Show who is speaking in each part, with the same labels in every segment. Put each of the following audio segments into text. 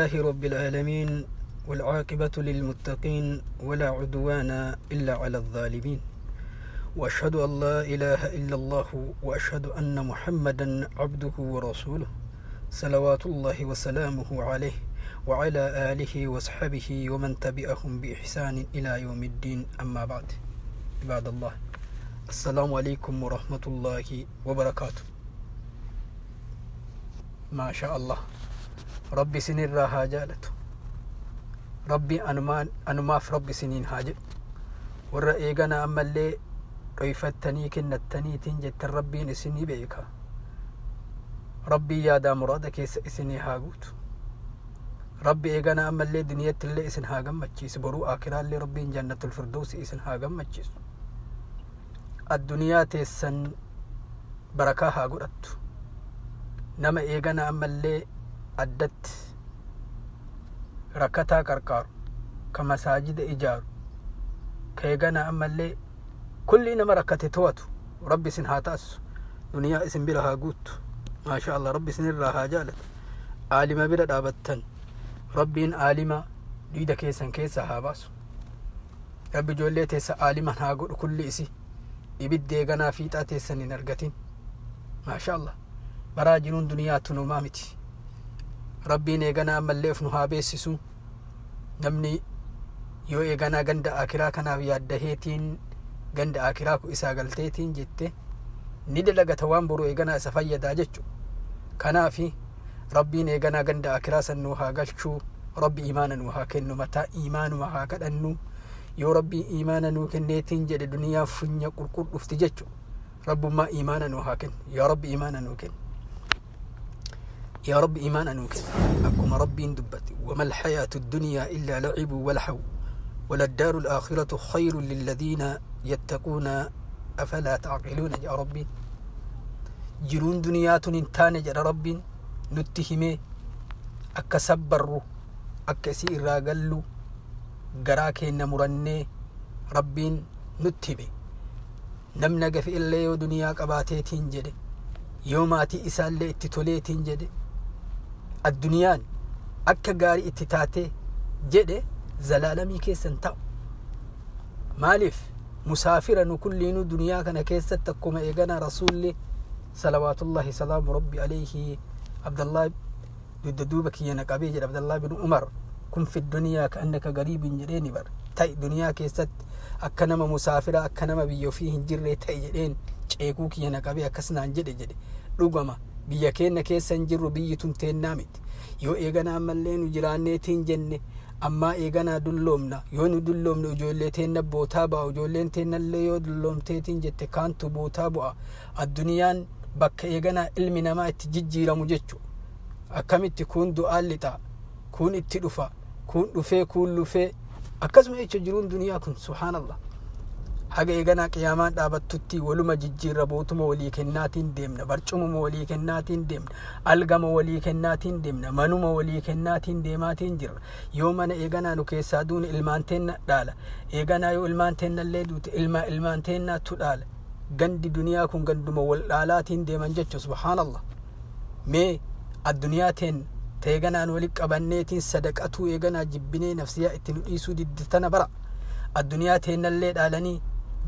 Speaker 1: لله رب العالمين والعاقبة للمتقين ولا عدوان إلا على الظالمين وأشهد أن لا إله إلا الله وأشهد أن محمدا عبده ورسوله صلوات الله وسلامه عليه وعلى آله وصحبه ومن تبعهم بإحسان إلى يوم الدين. أما بعد، عباد الله، السلام عليكم ورحمة الله وبركاته. ما شاء الله، ربي سنين راها جالته، ربي أنما في ربي سنين هاجل والرئيقنا أما اللي ريفتني كنتني تنجت ربي نسني بيكا ربي يا دا مرادك إسني هاقوت ربي إيقنا أما اللي دنيت اللي إسن هاقمتشيس برو آكرا اللي ربي جنة الفردوس إسن هاقمتشيس الدنيا تيسن بركة هاقوت نما إيقنا أما اللي أدت ركتا كركار كمساجد إيجار كيغانا أما اللي كل نما ركتي تواتو ربي سن هاتاس دنيا اسم بلها قوت ما شاء الله ربي سن الراها جالت عالمة بلا دابتن ربي عالمة ديدا كيسا كيسا هاباسو ربي جولي تيسا عالمة هاقول كل إسي إبدي غنا في تاتيسا نرغتين ما شاء الله براجنون دنيا تنومامتي ربي نيغنا أما اللي افنها بيسسو نمني يو إيغانا غند آكرا كنا ويادهيتين غند آكراكو إسا غلتيتين جته ندلغة توان برو إيغانا سفايدا جتشو كنافي ربي نيغانا غند آكرا سنوها غلشو ربي إيمانا نوها كنو متى إيمان وها كدنو يو ربي إيمانا نوكنيتين جد دنيا فنيا قرقر افتجتشو رب ما إيمانا نوها كن يا رب إيمانا نوكن يا رب إيمانا نوكن أكما ربي دبتي وما الحياة الدنيا إلا لعب ولحو وللدار الآخرة خير للذين يتقون أفلا تعقلون. يا ربي جرون دنيا انتان يا ربي نتهمي أكسبرو أكسير راقلو قراكي نمرني ربي نتهمي نمنق في اللي ودنيا قباتي تنجد يوماتي إسالي اتتولي تنجد الدنيا أكا قاري اتتاتي جد زلالمي كيسن تاو مالف مسافرا كلين دنيا كان كيسة تقوم إيغانا رسول صلوات الله سلام ربي عليه عبد الله دودوبك ينقبي عبد الله بن عمر كن في الدنيا كأنك غريب جرين بر تاي دنيا كيسة أكنما مسافرة أكنما بيوفيه جري تاي جرين شيكوك ينقبي أكسنا جري جري رغما بيكين كيسن جرو بيتون تنامت يو إيغانا ملين جرانيتين جنة أما إيغانا دلومنا يونو دلومنا جولتين بوتابا وجولتين اللي يدلومتين جت كانتو بوتابا الدنيا بك إيغانا علمنا ما تججي رمجتشو أكمل تكون دعالتا كون اتلفا كون رفي كون لفي أكزم إيش جرون دنياكم سبحان الله حاجة إيغانا قيامان دابتتي ولما ججي ربوتما ولي كناتين ديمنا برچوما ولي كناتين ديمنا ألغما ولي كناتين ديمنا منوما ولي كناتين ديماتين جر يومنا إيغانا نكيسا دون إلمانتين دالا إيغانا يو إلمانتين اللي دوت إلما إلمانتين تدالا غندي دنياكم غندما والآلاتين ديمان جتشو سبحان الله مي الدنيا تين تيغانا نوليك أبنيتين صدقاتو إيغانا جبني نفسيا اتنو إيسو دي برا الدنيا تين اللي دالاني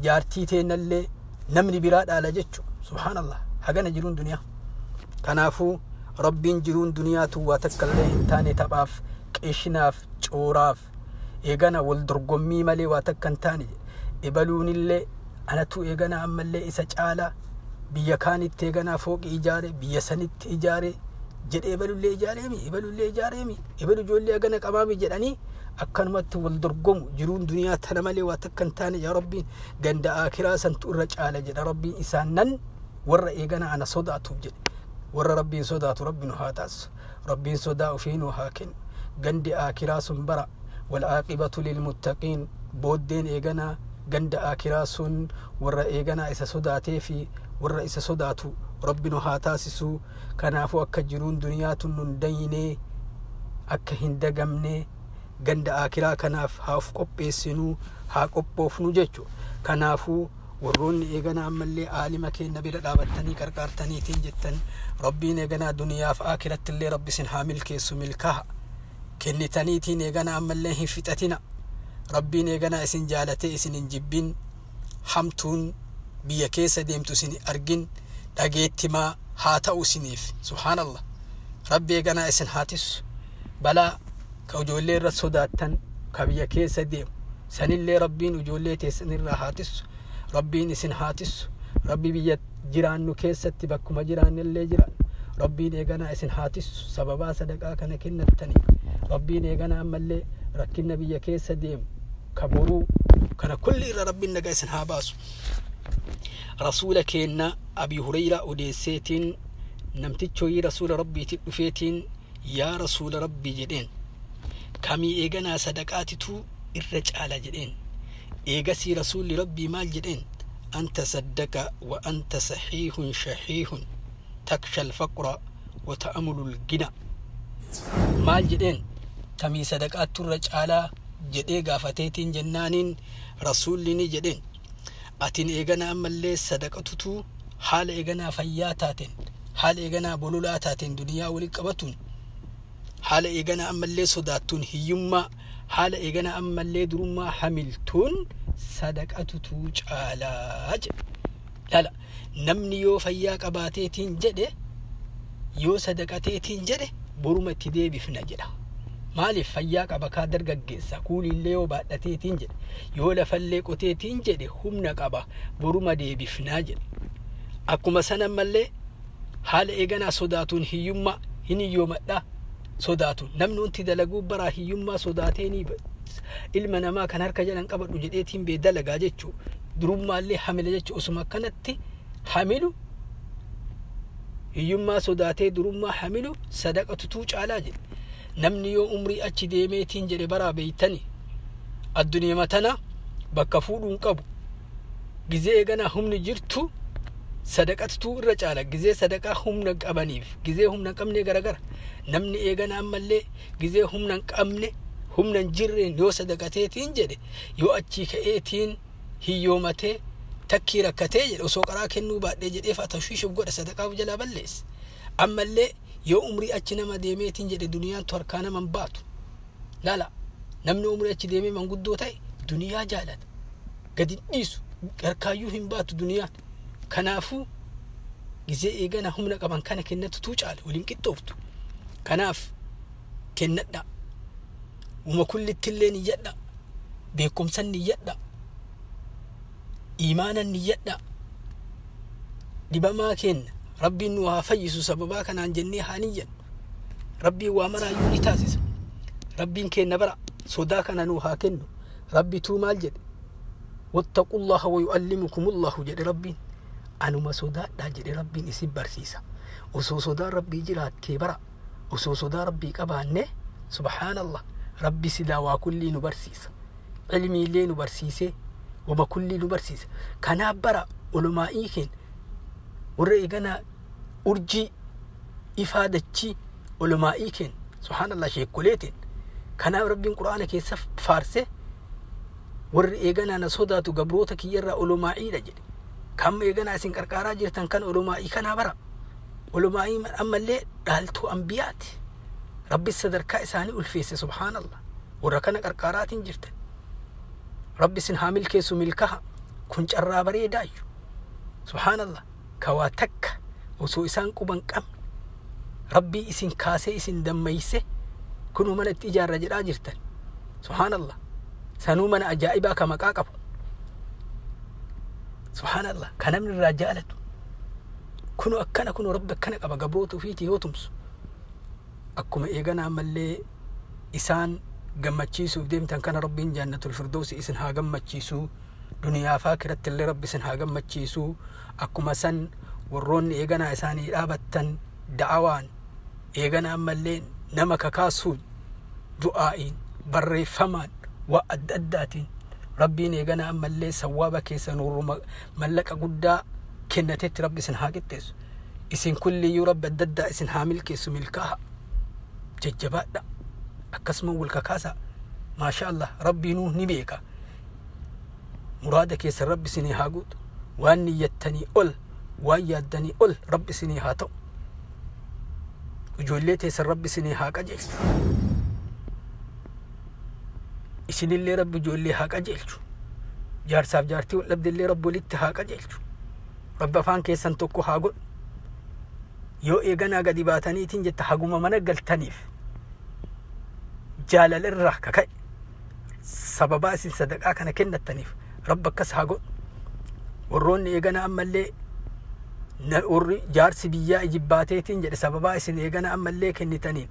Speaker 1: جارتي تين اللي نمني براد على جتشو سبحان الله حقنا جرون دنيا كنافو ربين جرون دنيا تو واتكالله انتاني تباف كيشناف چوراف إيغانا والدرقمي مالي واتكن تاني إبالون اللي أنا تو إيغانا أما اللي إسا چالا بيكاني تيغانا فوق إيجاري بيسانيت إيجاري جد إبالو اللي إيجاريمي إبالو اللي إيجاريمي إبالو جو اللي أغانا قبامي جداني أكنمت والدرقم جرون دنيا تنملي واتكن تاني يا ربي غند آخرا سنتورج على جد ربي إسانن ور إيغانا أنا صداتو جد ور ربي صداتو ربي نهاتاس ربي صدا فين وهاكن غند آخرا سنبرا والعاقبة للمتقين بودين إيغانا غند آخرا سن ور إيغانا إسا صداتي في ور إسا صداتو ربي نهاتاسسو كنافو أكا جرون دنيا تننديني أكا هندقمني غند آكرا كناف هاف قبيسنو ها قبوفنو جتشو كنافو warroonni eeganaa ammallee aalima keenya bira dhaabattanii qarqaartaniitiin jettan rabbiin eeganaa duniyaaf aakirattillee rabbi isin haa milkeessu milkaaha. Kennitaniitiin eegana ammallee hin fixatina. Rabbiin eegana isin jaalatee isin hin jibbin. Hamtuun biyya keessa deemtu isin argin. Dhageettimaa haa ta'u isiniif. Subhaanallah. Rabbi eeganaa isin haa tissu. Balaa ka ijoollee irra sodaattan ka biyya keessa deemu sanillee Rabbiin ijoollee teessan irraa haa tissu. Rabbiin isin haa tissu. Rabbi biyya jiraannu keessatti bakkuma jiraannellee jiraannu Rabbiin eeganaa isin haa tissu. Sababaa sadaqaa kana kennattanii Rabbiin eeganaa ammallee rakkinna biyya keessa deemu ka boruu kana kulli irra Rabbiin nagaa isin haa baasu. Rasuula keenna Abi Hureyraa odeesseetiin namtichoyii rasuula Rabbiitti dhufeetiin yaa rasuula Rabbii jedheen, kamii eeganaa sadaqaatitu irra caala jedheen. Eegasii rasuulli Rabbii maal jedheen? Anta saddaqa wa anta sahiihun shahiihun taksha alfaqra wa ta'amulu algina. Maal jedheen? Kamii sadaqaattu irra caalaa jedhee gaafateetiin jennaaniin rasuulli ni jedheen, atin eeganaa ammallee sadaqatutu haala eeganaa fayyaa taateen, haala eeganaa bololaa taateen duniyaa waliin qabatuun, haala eeganaa ammallee sodaattuun hiyyummaa, haala eeganaa ammallee durummaa hamiltuun sadaqatutu caalaa jedhe. Lala, namni yoo fayyaa qabaateetiin jedhe, yoo sadaqateetiin jedhe boruma itti deebifna jedha. Maaliif fayyaa qaba kaa dargaggeessa kuulillee yoo baadhateetiin jedhe, yoo lafallee qoteetiin jedhe humna qaba boruma deebifnaa jedhe. Akkuma sana ammallee haala eeganaa sodaatuun hiyyummaa hin hiyyoomadhaa sodaatuun namni wanti dalaguu baraa hiyyummaa sodaatee ni ilma namaa kan harka jalan qabadhu jedheetiin bee dalagaa jechuu, durummaallee hamila jechuu. Osuma akkanatti hamilu hiyyummaa sodaatee durummaa hamilu sadaqatutuu caalaa jedhe. Namni yoo umrii achi deemeetiin jedhe baraa beeytani addunyaa tana bakka fuudhuun qabu gizee eeganaa humni jirtu sadaqatutuu irra caala. Gizee sadaqaa humna qabaniif gizee humna hin qabne garagara. Namni eeganaa ammallee gizee humna hin qabne humna hin jirreen yoo sadaqateetiin jedhe, yoo achii ka'eetiin hiyyoomatee takkii rakkatee jedhe osoo qaraa kennuu baadhee jedhee fa'a tashwiishuuf godha, sadaqaaf jalaa balleessa. Ammallee yoo umrii achi nama deemeetiin jedhe duniyaan tu harkaa nama hin baatu. Lala, namni umrii achi deemee manguddoo ta'e duniyaa jaalata, gadi dhiisu, harkaayyuu hin baatu duniyaan. Kanaafuu gizee eegana humna qaban kana kennatutu caala, waliin qixxooftu. Kanaaf kennadha, uma kullittillee niyyadha, beekumsan niyyadha, iimaanan niyyadha. Dhibamaa kenna Rabbiin nu haa fayyisu sababaa kanaan jennee haa niyyannu. Rabbiin waa maraayyuu ni taasisa. Rabbiin kenna bara sodaa kana nu haa kennu. Rabbituu maal jedhe? Wattaqullaha wa yu'allimukumullahu jedhe Rabbiin. Anuma sodaadhaa jedhe Rabbiin isin barsiisa. Osoo sodaan Rabbii jiraattee bara, osoo sodaa Rabbii qabaanne, subhaanallah, Rabbi silaa waa kullii nu barsiisa. Ilmiillee nu barsiisee wama kullii nu barsiisa. Kanaaf bara olumaa'ii keenya warra eeganaa urjii ifaa dachii olumaa'ii keenya, subhaanallah, sheekkoleetiin. Kanaaf Rabbiin Qur'aana keessa faarse, warri eeganaa na sodaatu gabroota kiyyarraa olumaa'iidha jedhe. Kam eeganaa isin qarqaaraa jirtan kan olumaa'ii kanaa bara. Olumaa'ii ammallee dhaaltuu ambiyaati. Rabbi sadarkaa isaanii ulfeesse, subhaanallah. Warra kana qarqaaraatiin jirtan. Rabbi isin haa milkeessu, milkaha. Kun carraa bareedaayyu. Subhaanallah. Kawaa takka osoo isaan quban qabne Rabbii isin kaasee isin dammayse kunuu mana itti ijaarra jedhaa jirtan. Subhaanallah. Sanuu mana ajaa'ibaa ka maqaa qabu. Subhaanallah. Ka namni irraa jaalatu. Kunu akkana kunu Rabbi akkana qaba gabroota ofiitii yoo tumsu. Akkuma eeganaa ammallee isaan gammachiisuuf deemtan kana Rabbiin jannatul firdoosi isin haa gammachiisu. Duniyaa fi akiratti illee Rabbi isin haa gammachiisu. Akkuma san warroonni eeganaa isaanii dhaabattan da'awaan eeganaa ammallee nama kakaasuun du'aa'iin barreeffamaan waa adda addaatiin Rabbiin eeganaa ammallee sawwaaba keessa nuuruma mallaqa guddaa kennatetti Rabbi isin haa qixxeessu. Isin kulliyyuu Rabbi adda addaa isin haa milkeessu, milkaaha. Jajjabaadha. Akkasuma wal kakaasaa. Maasha Allah, Rabbiinuu ni beeka. Muraada keessan Rabbi isinii haa guutu. Waan niyyattanii ol, waan yaaddanii ol Rabbi isinii haa ta'u. Ijoollee teessan Rabbi isinii haa qajeelchu. Isinillee Rabbi ijoollee haa qajeelchu. Jaarsaaf jaartii wal dhabdellee Rabbi walitti haa qajeelchu. Rabbi afaan keessan tokko haa godhu. Yoo eeganaa gadi baataniitiin jetta haguma mana galtaniif jaalala irraa kaka'e sababaa isin sadaqaa kana kennattaniif Rabbi akkas haa godhu. Warroonni eegana ammallee warri jaarsi biyyaa ijibbaateetiin jedhe sababaa isin eegana ammallee kennitaniin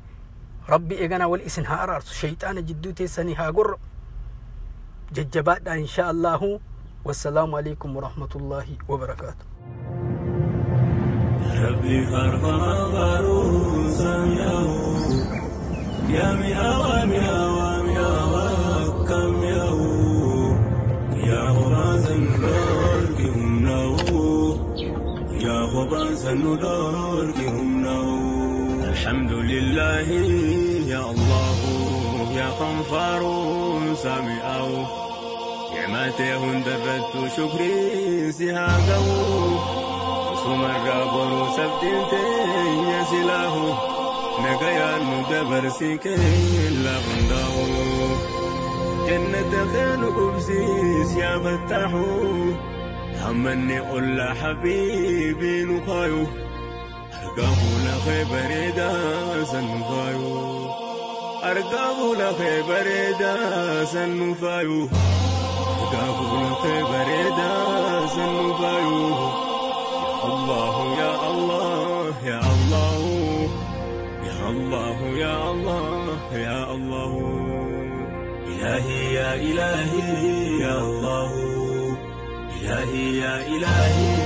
Speaker 1: Rabbi eegana wal isin haa araarsu, shayxaana jidduu teessanii haa gorra'u. Jajjabaadhaa insha Allahu. Wassalaamu alaikum warahmatullaahi wabarakaatu.
Speaker 2: Rabbi farfama faaruu sami'ahu yaa mi'aawa mi'aawa mi'aawa akkam mi'aawu yaa qobaan dhorki humna'u yaa qobaan nu dhorki humna'u. Alhamdulillahi ya Allahu yaa qanfaaruun sami'ahu ni'matee hundarrattu shukriin si haa ga'u. Sumarra boruu sabtiin teenya silaahu nagayaan nu dabarsi keella hundaa'u. Jannata keenu qubsiis yaa fattaahu hammanni ollaa habiibii nu kaayu argaa fuula kee bareedaa san nu faayu. Argaa fuula kee bareedaa san nu faayu. Argaa fuula kee bareedaa san nu faayu. الله يا الله يا الله يا الله يا الله يا الله إلهي يا إلهي يا الله إلهي يا إلهي.